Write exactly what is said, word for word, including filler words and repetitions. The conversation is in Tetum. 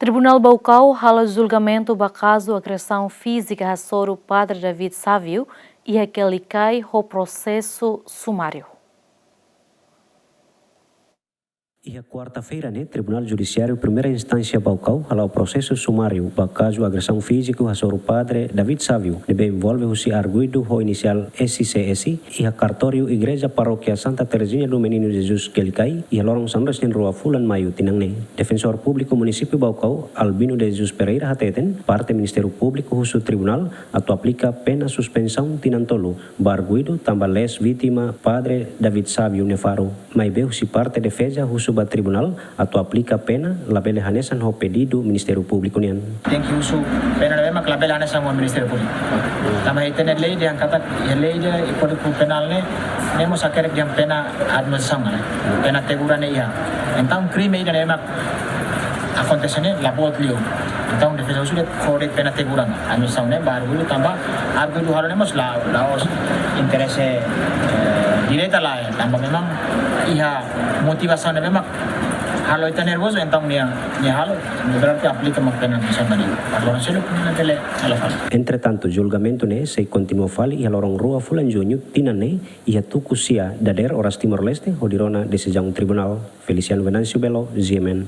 Tribunál Baucau halo julgamentu ba kazu agresaun fízika hasoru Padre David Savio iha Quelicai ho prosesu sumáriu. Iha kuarta-feira ne'e, Tribunál Judisiáriu Primeira Instánsia Baucau hala'o prosesu sumáriu ba kazu agresaun fíziku hasoru Padre David Savio, ne'ebé envolve husi arguidu ho inisiál S C S iha kartóriu Igreja Parókia Santa Terezinha do Menino Jesus Quelicai, iha loron sanulu-resin-rua fulan Maiu tinan ne'e. Defensór Públiku Munisípiu Baucau, Albino de Jesus Pereira, hateten, parte Ministériu Públiku husu tribunál atu aplika pena suspensaun tinan tolu ba arguidu tanba lees vítima Padre David Savio nia faru. Maibé husi parte defeza husu ba tribunál atu aplika pena labele hanesan ho pedidu Ministériu Públiku nian. Tenke husu pena ne'ebé mak labele hanesan ho Ministériu Públiku. Tanba ita-nia lei dehan katak, iha lei dehan Kódigu Penál ne'e, ne'e mós hakerek dehan pena administrasaun ne'e, pena teguran ne'e iha. Entaun krime ida ne'ebé mak akontese ne'e la boot liu. Entaun defeza husu de'it fó de'it pena teguran administrasaun ne'e ba arguidu tanba arguidu halo ne'e mós la, la'ós interese, eh, direta lae, tanba memang iha motivasaun ne'ebé mak halo ita nervozu, entaun nia, nia halo, ne'e berarti aplika mak pena administrasaun tadi. Agora selu pena bele halo halo. Entretantu, julgamentu ne'e sei kontinua fali iha loron rua fulan Juñu tinan ne'e, iha tuku sia dadeer oras Timor-Leste, hodi rona desizaun tribunál. Feliciano Venâncio Belo, G M N.